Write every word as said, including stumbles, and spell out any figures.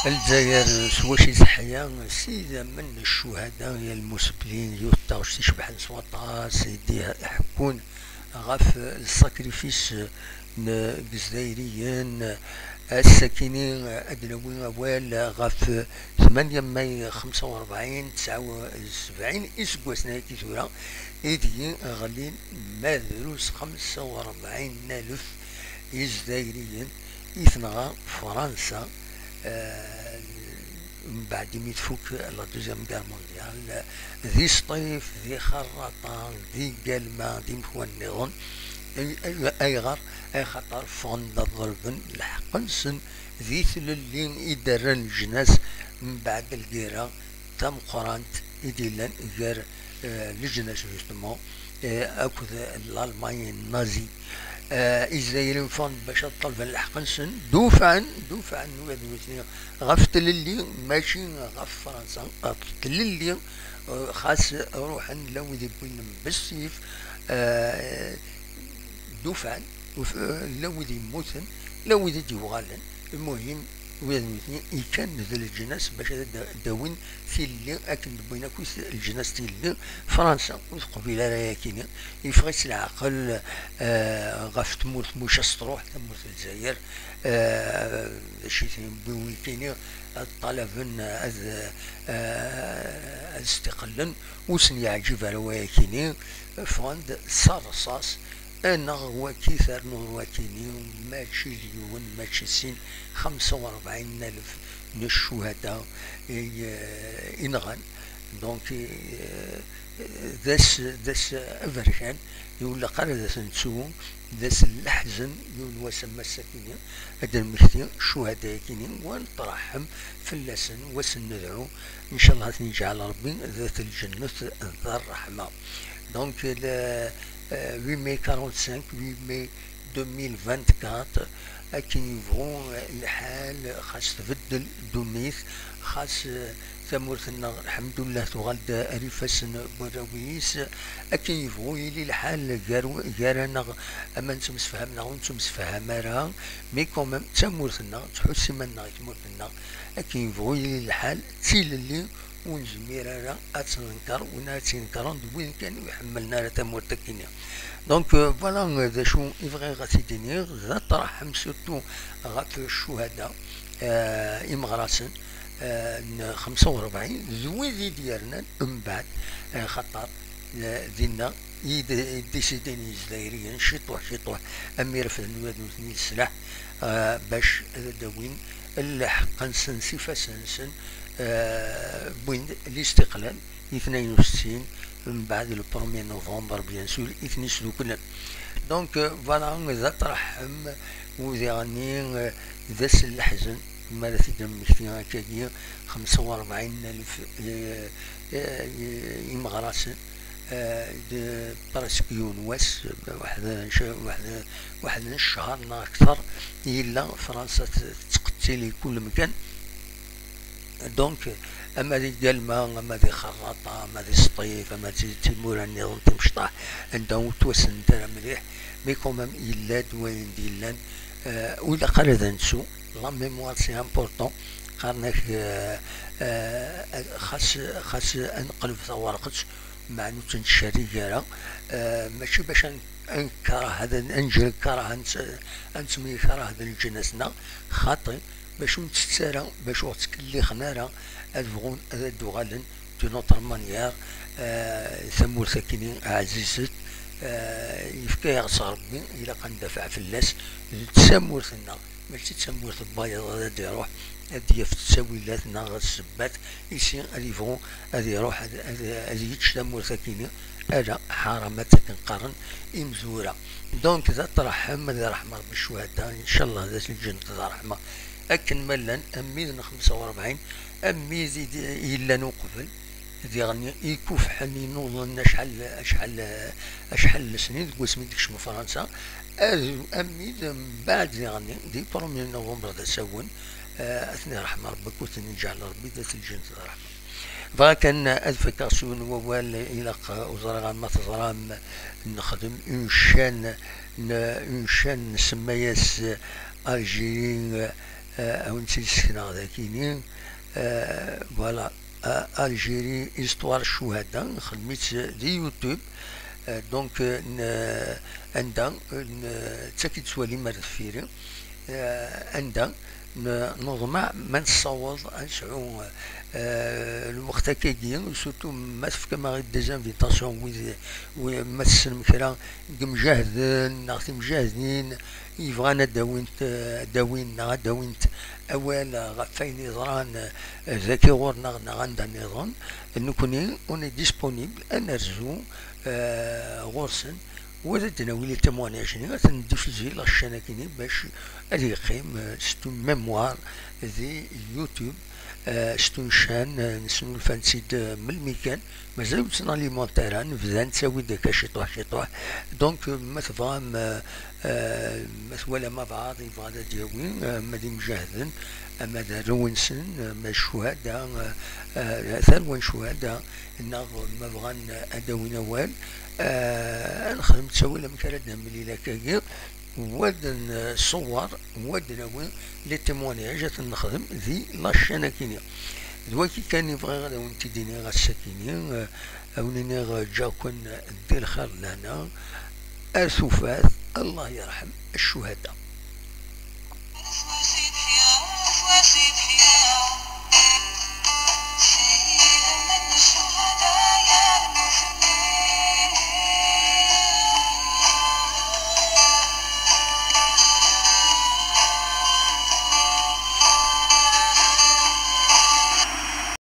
Lezzayer s wacu i teḥya, s idammen n ccuhada, ya lmusebblin, yiwet n taɣect icebḥen s waṭas i d-iḥekkun ɣef lsakrifis n Yizzayriyen. Ass-akini ad d-nawi awal ɣef tmanya May xemsa u rebɛin, tesɛa u sebɛin iseggasen ayagi tura, i deg ɣlin ma drus xemsa u rebɛin n alef Yizzayriyen i tenɣa Fransa, eh, mbeɛd imi tfuk la Deuxième Guerre mondiale, di Sṭif, di Xerraṭa, di Galma, di mekwan nniḍen. Ay-, ay-, ayɣer? Axaṭer ffɣen-d ad ḍelben lḥeqq-nsen di tlelli i d-rran leǧnas mbeɛd lgirra tameqqrant i d-yellan gar, eh, leǧnas, justement, eh, akked Lalman nazi. Eh, Izzayriyen ffɣen bac ad ṭalben lḥeqq-nsen, dufɛen, dufɛen wid nutni ɣef tlelli, mačči ɣef Fransa, ɣef tlelli, eh, xas ruḥen la wid yewwin bessif, eh, dufɛen, uf-, eh, la wid yemmuten, la wid i d-yuɣalen. Lmuhim, wid nutni ikkan d leǧnas bac ad d-, d-awin tilelli, akken d-wwin akk leǧnas tilelli. Fransa ur teqbil ara ayakini, yeffeɣ-itt leɛqel, eh, ɣef tmurt muc as truḥ, tamurt n Lezzayer, eh, d acu i ten-yewwin wikini, ad ṭalaben, ad, eh, ad stiqlen, ur sen-yeɛǧib ara wayakini, ffɣen-d s rrṣaṣ, neɣ waki ternuḍ wakini, mačči d yiwen, mačči d sin, xemsa u rebɛin n alef n ccuhada i, i nɣan. Donc, eh, d ass, d ass aberkan, ur ilaq ara ad as-nettu, d ass n leḥzen, yiwen wass am ass-akini, ad d-nmekti ccuhada-yakini, wa nettṛaḥem fell-asen, wa sen-nedɛu, ncallah ad ten-yeǧɛel Ṛebbi d at lǧennet d ṛṛeḥma. Donc, le, euh, huit mai quarante-cinq, huit mai deux mille vingt-quatre, akken yebɣu, euh, lḥal, xas tbeddel ddunit, xas, euh, tamurt-nneɣ, lḥemdullah, tuɣal-d ar ifassen n warraw-is, akken yebɣu yili lḥal gar, gar-aneɣ, ama nettemsefham neɣ ur nettemsefham ara, mais quand même, d tamurt-nneɣ, nettḥuss iman-nneɣ i tmurt-nneɣ, akken yebɣu yili lḥal, d tilelli ur nezmir ara ad tt-nenker, win ara tt-inekkren d win kan ur iḥemmlen ara tamurt akkenni. Donc, euh, voilà, euh, d acu i bɣiɣ ad t-id-iniɣ, d aṭraḥ-em surtout ɣef ccuhada, euh, imeɣrasen, euh, n xemsa u rebɛin, d wid i d-yernan mbeɛd, euh, xaṭer, euh, dinna i d-, i d-isidin Yizzayriyen, ciṭuḥ, ciṭuḥ, am mi refden wad nutni leslaḥ, euh, bac ad d-awin lḥeqq-nsen s ifassen-nsen, euh, wwin-d listiqlal i tnayen u settin, mbeɛd le premier novembre, bien sûr, i ten-isduklen. Donc, euh, voilà, d aṭraḥ-em, u diɣenni, euh, d ass n leḥzen, mi ara t-id-nemmekti akkagi, xemsa u rebɛin n alef, euh, euh, imeɣrasen, euh, d presque yiwen wass, waḥed n c-, waḥed, waḥed n ccher neɣ akter, yella Fransa t-, tettqettil i kul mkan. Donc, ama di Galma, ama di Xerraṭa, ama di Sṭif, ama di timura nniḍen timecṭaḥ, anda ur ttwassnent ara mliḥ, mais quand même, yella-d wayen d-yellan, euh, ur ilaq ara ad nettu. La mémoire, c'est important. Qqaren-ak, euh, euh, xas, xas ad neqleb tawerqet, meɛna ur tt-nettcerrig ara, euh, mačči bac ad n-, ad nekreh, ad n-, ad neǧǧ lkaraha, ad nett-, ad nettemyekreh d leǧnas-nneɣ, xaṭi, bac ur nettett ara, bac ur ɣ-ttkellixen ara, ad bɣun ad d-uɣalen d'une autre manière, euh, tamurt akkenni ɛzizet, euh, yefka-yaɣ-tt Ṛebbi, ilaq ad ndafeɛ fell-as, d tamurt-nneɣ, mačči d tamurt n wayeḍ ara d-iruḥ, ad d-yaf ttawilat neɣ ssebbat, ici ad yebɣu ad iruḥ ad, ad, ad yečč tamurt akkenni, ala, ḥaram, ad tt-akken qqaren imezwura. Donc, d aṭraḥ-em, ad iṛḥem Ṛebbi ccuhada, ncallah d at lǧennet d ṛṛeḥma. Akken ma llan, am wid n xemsa u rebɛin, am wid i d-, yellan uqbel, diɣen ikufḥen inuḍen acḥal, acḥal, acḥal n lesnin deg wasmi d-tekcem Fransa, ad, am wid mbeɛd diɣen, di premier novembre d asawen, eh, ad ten-iṛḥem Ṛebbi, akked ten-iǧɛel Ṛebbi d at lǧennet d ṛṛeḥma. Bɣiɣ kan ad fakeɣ s yiwen n wawal, ilaq, ur ẓriɣ ma teẓram, nexdem une chaîne, n-, une chaîne nsemma-yas Algérie, a wen-tt-id-sekneɣ dagini. Voilà. Algérie, histoire ccuhada, nxeddem-itt di YouTube. Donc, anda, d takk i d-tettwalim ar deffir-i, anda neḍmeɛ ma nessaweḍ ad nesɛu lweqt akkagi, surtout ma tefkam-aɣ-id des invitations, wid, ma tessnem kra n yimjahden neɣ timjahedin yebɣan ad d-awint, ad d-awin neɣ ad d-awint awal ɣef wayen yeḍran dagi ɣur-neɣ neɣ anda nniḍen, nekkni on est disponible ad nerzu ɣur-sen, u ad d-nawi les témoignages-nni, ad ten-diffuser la chaîne-agi-nni bac ad yeqqim s une mémoire di YouTube. S une chaîne nesnulfa-tt-id melmi kan, mazal ur tt-nalimente ara, nebda nettawi-d akka ciṭuḥ ciṭuḥ. Donc ma tebɣam, ma twalam abɛaḍ yebɣa ad d-yawi, ma d imjahden, ama d arraw-nsen, ma d ccuhada, tarwa n ccuhada, neɣ ma bɣan ad d-awin awal, ad nexdem ttawil amek ara d-nemlil akkagi, wa d nṣewwer, wa d nawi les témoignages ad ten-nexdem di la chaîne-agi-nni. D wagi kan i bɣiɣ ad awen-t-id-iniɣ ass-agi-nni, a wen-iniɣ ǧǧaken di lxir d lehna, ar tufat, Allah yerḥem ccuhada.